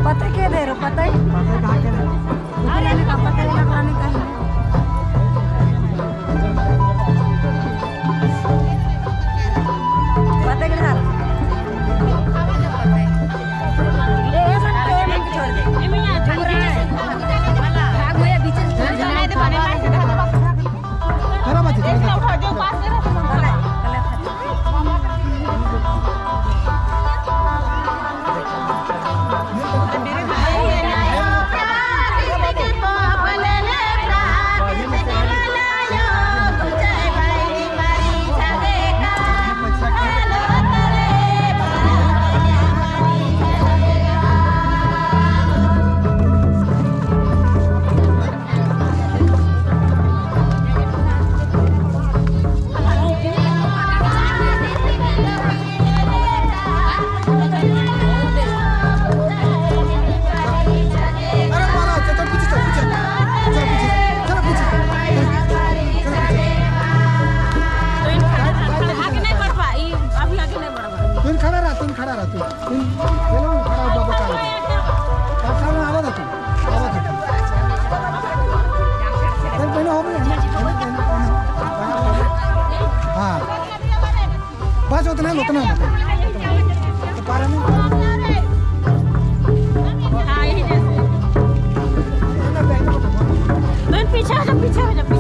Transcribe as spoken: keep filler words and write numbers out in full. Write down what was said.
पता के दे रो, पता है? पता कहाँ के दे? अरे, पता है, पता नहीं कहीं। पता के दे। ए, ए, सब के मन के छोड़ दे। भाग भैया, बीच में छोड़ दे। खराब बात है, खराब बात है। तुम खड़ा रहा, तुम खड़ा रहा, तुम। तुम, चलो, खड़ा हो, बाबा का। पास में आवा था तुम, आवा था तुम। अरे, पहले हो गया। हाँ। बस उतना, उतना, उतना। तो पारा में। हाँ, यही जैसे। तो पीछे हो जा, पीछे हो जा।